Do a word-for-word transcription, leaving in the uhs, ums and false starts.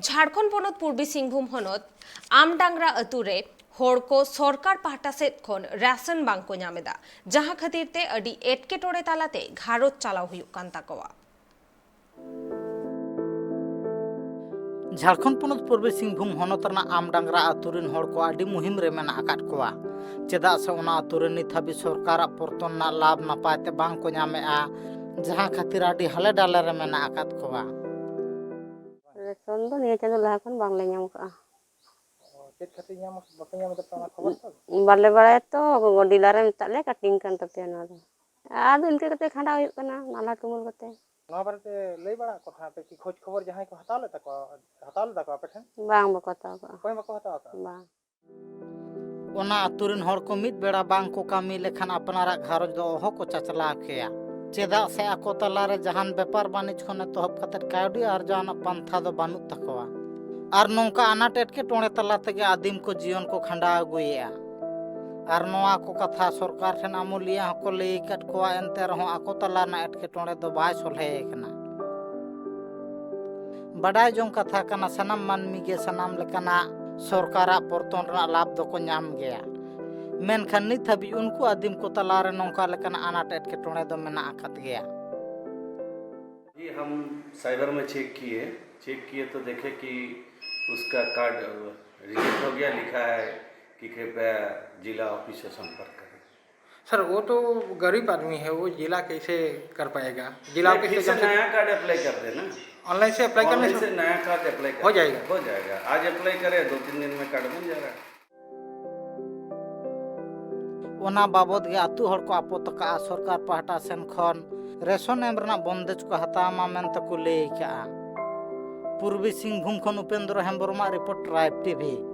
ᱡᱷᱟᱲᱠᱷᱚᱸᱰ ᱯᱚᱱᱚᱛ ᱯᱩᱨᱵᱤ ᱥᱤᱝᱵᱷᱩᱢ ᱦᱚᱱᱚᱛ ᱟᱢᱰᱟᱝᱨᱟ ᱟᱹᱛᱩ ᱨᱮ ᱦᱚᱲ ᱠᱚ ᱥᱚᱨᱠᱟᱨ ᱯᱟᱦᱴᱟ ᱥᱮᱫ ᱠᱷᱚᱱ ᱨᱟᱥᱚᱱ ᱵᱟᱝ ᱠᱚ ᱧᱟᱢ ᱮᱫᱟ, ᱡᱟᱦᱟᱸ ᱠᱷᱟᱹᱛᱤᱨ ᱛᱮ ᱟᱹᱰᱤ ᱮᱴᱠᱮᱴᱚᱬᱮ ᱛᱟᱞᱟᱛᱮ ᱜᱷᱟᱨᱚᱸᱡᱽ ᱪᱟᱞᱟᱣ ᱦᱩᱭᱩᱜ ᱠᱟᱱ ᱛᱟᱠᱚᱣᱟ᱾ ᱡᱷᱟᱲᱠᱷᱚᱸᱰ ᱯᱚᱱᱚᱛ ᱯᱩᱨᱵᱤ ᱥᱤᱝᱵᱷᱩᱢ ᱦᱚᱱᱚᱛ ᱨᱮᱱᱟᱜ ᱟᱢᱰᱟᱝᱨᱟ ᱟᱹᱛᱩ ᱨᱮᱱ ᱦᱚᱲ ᱠᱚ ᱟᱹᱰᱤ ᱢᱩᱦᱤᱢ ᱨᱮ ᱢᱮᱱᱟᱜ ᱟᱠᱟᱫ ᱠᱚᱣᱟ, ᱪᱮᱫᱟᱜ ᱥᱮ ᱚᱱᱟ ᱟᱹᱛᱩ ᱨᱮ ᱱᱤᱛ ᱦᱟᱹᱵᱤᱡ ᱥᱚᱨᱠᱟᱨᱟᱜ ᱯᱚᱨᱛᱚᱱ ᱨᱮᱱᱟᱜ ᱞᱟᱵᱷ ᱱᱟᱯᱟᱭ ᱛᱮ ᱵᱟᱝ ᱠᱚ ᱧᱟᱢᱮᱫᱼᱟ, ᱡᱟᱦᱟᱸ ᱠᱷᱟᱹᱛᱤᱨ ᱟᱹᱰᱤ ᱦᱟᱞᱮ ᱰᱟᱞᱮ ᱨᱮ ᱢᱮᱱᱟᱜ ᱟᱠᱟᱫ ᱠᱚᱣᱟ᱾ ᱨᱮᱥᱚᱱ ᱫᱚ ᱱᱤᱭᱟᱹ ᱪᱟᱸᱫᱳ ᱞᱟᱦᱟ ᱠᱷᱚᱱ ᱵᱟᱝᱞᱮ ᱧᱟᱢ ᱠᱟᱜᱼᱟ᱾ ᱚ, ᱪᱮᱫ ᱠᱷᱟᱹᱛᱤᱨ ᱧᱟᱢ, ᱵᱟᱯᱮ ᱧᱟᱢ ᱮᱫᱟ ᱚᱱᱟ ᱠᱷᱚᱵᱚᱨ ᱫᱚ? ᱵᱟᱞᱮ ᱵᱟᱲᱟᱭᱟ ᱛᱚ, ᱜᱚᱜᱚ ᱰᱤᱞᱟᱨᱮ ᱢᱮᱛᱟᱜ ᱞᱮᱭᱟ ᱠᱟᱴᱤᱝ ᱠᱟᱱ ᱛᱟᱯᱮᱭᱟ ᱱᱚᱣᱟ ᱫᱚ᱾ ᱟᱫᱚ ᱤᱱᱠᱟᱹ ᱠᱟᱛᱮ ᱠᱷᱟᱸᱰᱟᱣ ᱦᱩᱭᱩᱜ ᱠᱟᱱᱟ, ᱱᱟᱞᱦᱟ ᱛᱩᱢᱟᱹᱞ ᱠᱟᱛᱮ᱾ ᱱᱚᱣᱟ ᱵᱟᱨᱮᱛᱮ ᱞᱟᱹᱭ ᱵᱟᱲᱟ ᱟᱠᱚ ᱛᱟᱦᱮᱸᱫ ᱯᱮ ᱠᱤ ᱠᱷᱳᱡᱽ ᱠᱷᱚᱵᱚᱨ ᱡᱟᱦᱟᱸᱭ ᱠᱚ ᱦᱟᱛᱟᱣ ᱞᱮᱫ ᱛᱟᱠᱚᱣᱟ, ᱦᱟᱛᱟᱣ ᱞᱮᱫᱟ ᱠᱚ ᱟᱯᱮ ᱴᱷᱮᱱ? ᱵᱟᱝ, ᱵᱟᱠᱚ ᱦᱟᱛᱟᱣ ᱠᱟᱜᱼᱟ᱾ ᱚᱠᱚᱭ ᱦᱚᱸ ᱵᱟᱠᱚ ᱦᱟᱛᱟᱣ ᱠᱟᱜᱼᱟ? ᱵᱟᱝ᱾ ᱚᱱᱟ ᱟᱹᱛᱩ ᱨᱮᱱ ᱦᱚᱲ ᱠᱚ ᱢᱤᱫ ᱵᱮᱲᱟ ᱵᱟᱝ ᱠᱚ ᱠᱟᱹᱢᱤ ᱞᱮᱠᱷᱟᱱ ᱟᱯᱱᱟᱨᱟᱜ ᱜᱷᱟᱨᱚᱸᱡᱽ ᱫᱚ ᱚᱦᱚ ᱠᱚ ᱪᱟᱪᱞᱟᱣ ᱠᱮᱭᱟ, ᱪᱮᱫᱟᱜ ᱥᱮ ᱟᱠᱚ ᱛᱟᱞᱟᱨᱮ ᱡᱟᱦᱟᱱ ᱵᱮᱯᱟᱨ ᱵᱟᱹᱱᱤᱡᱽ ᱠᱷᱚᱱ ᱮᱛᱚᱦᱚᱵ ᱠᱟᱛᱮ ᱠᱟᱹᱣᱰᱤ ᱟᱨᱡᱟᱣ ᱨᱮᱱᱟᱜ ᱯᱟᱱᱛᱷᱟ ᱫᱚ ᱵᱟᱹᱱᱩᱜ ᱛᱟᱠᱚᱣᱟ᱾ ᱟᱨ ᱱᱚᱝᱠᱟ ᱟᱱᱟᱴ ᱮᱴᱠᱮᱴᱚᱬᱮ ᱛᱟᱞᱟ ᱛᱮᱜᱮ ᱟᱹᱫᱤᱢ ᱠᱚ ᱡᱤᱭᱚᱱ ᱠᱚ ᱠᱷᱟᱸᱰᱟᱣ ᱟᱹᱜᱩᱭᱮᱫᱼᱟ᱾ ᱟᱨ ᱱᱚᱣᱟ ᱠᱚ ᱠᱟᱛᱷᱟ ᱥᱚᱨᱠᱟᱨ ᱴᱷᱮᱱ ᱟᱹᱢᱩᱞᱤᱭᱟᱹ ᱦᱚᱸᱠᱚ ᱞᱟᱹᱭ ᱟᱠᱟᱫ ᱠᱚᱣᱟ, ᱮᱱᱛᱮ ᱨᱮᱦᱚᱸ ᱟᱠᱚ ᱛᱟᱞᱟ ᱨᱮᱱᱟᱜ ᱮᱴᱠᱮᱴᱚᱬᱮ ᱫᱚ ᱵᱟᱭ ᱥᱚᱞᱦᱮ ᱟᱠᱟᱱᱟ᱾ ᱵᱟᱰᱟᱭ ᱡᱚᱝ ᱠᱟᱛᱷᱟ ᱠᱟᱱᱟ, ᱥᱟᱱᱟᱢ ᱢᱟᱹᱱᱢᱤ ᱜᱮ ᱥᱟᱱᱟᱢ ᱞᱮᱠᱟᱱᱟᱜ ᱥᱚᱨᱠᱟᱨᱟᱜ ᱯᱚᱨᱛᱚᱱ ᱨᱮᱱᱟᱜ ᱞᱟᱵᱷ ᱫᱚᱠᱚ ᱧᱟᱢ ᱜᱮᱭᱟ, ᱢᱮᱱᱠᱷᱟᱱ ᱱᱤᱛ ᱦᱟᱹᱵᱤᱡ ᱩᱱᱠᱩ ᱟᱹᱫᱤᱢ ᱠᱚ ᱛᱟᱞᱟᱨᱮ ᱱᱚᱝᱠᱟ ᱞᱮᱠᱟᱱᱟᱜ ᱟᱱᱟᱴ ᱮᱴᱠᱮᱴᱚᱬᱮ ᱫᱚ ᱢᱮᱱᱟᱜ ᱟᱠᱟᱫ ᱜᱮᱭᱟ᱾ जी, हम साइबर में चेक किए, चेक किए तो देखे कि उसका कार्ड, अ, रिजेक्ट हो गया, लिखा है कि कृपया जिला ऑफिस से संपर्क करें। सर, वो तो गरीब आदमी है, वो जिला कैसे कर पाएगा? जिला नहीं, ऑफिस फिर से से जब से नया कार्ड अप्लाई कर देना। ऑनलाइन से अप्लाई करने ऑनलाइन से से नया कार्ड अप्लाई कर हो जाएगा? हो जाएगा। आज अप्लाई करें, दो तीन दिन में कार्ड बन जाएगा। ᱚᱱᱟ ᱵᱟᱵᱚᱫ ᱜᱮ ᱟᱹᱛᱩ ᱦᱚᱲ ᱠᱚ ᱟᱯᱚᱛ ᱟᱠᱟᱫᱼᱟ, ᱥᱚᱨᱠᱟᱨ ᱯᱟᱦᱴᱟ ᱥᱮᱱ ᱠᱷᱚᱱ ᱨᱮᱥᱚᱱ ᱮᱢ ᱨᱮᱱᱟᱜ ᱵᱚᱱᱫᱮᱡᱽ ᱠᱚ ᱦᱟᱛᱟᱣ ᱢᱟ ᱢᱮᱱᱛᱮ ᱠᱚ ᱞᱟᱹᱭ ᱟᱠᱟᱫᱼᱟ᱾ ᱯᱩᱨᱵᱤ ᱥᱤᱝᱵᱷᱩᱢ ᱠᱷᱚᱱ ᱩᱯᱮᱱᱫᱨᱚ ᱦᱮᱢᱵᱨᱚᱢᱟᱜ ᱨᱤᱯᱳᱨᱴ, ᱴᱨᱟᱭᱤᱵᱽ ᱴᱤᱵᱷᱤ᱾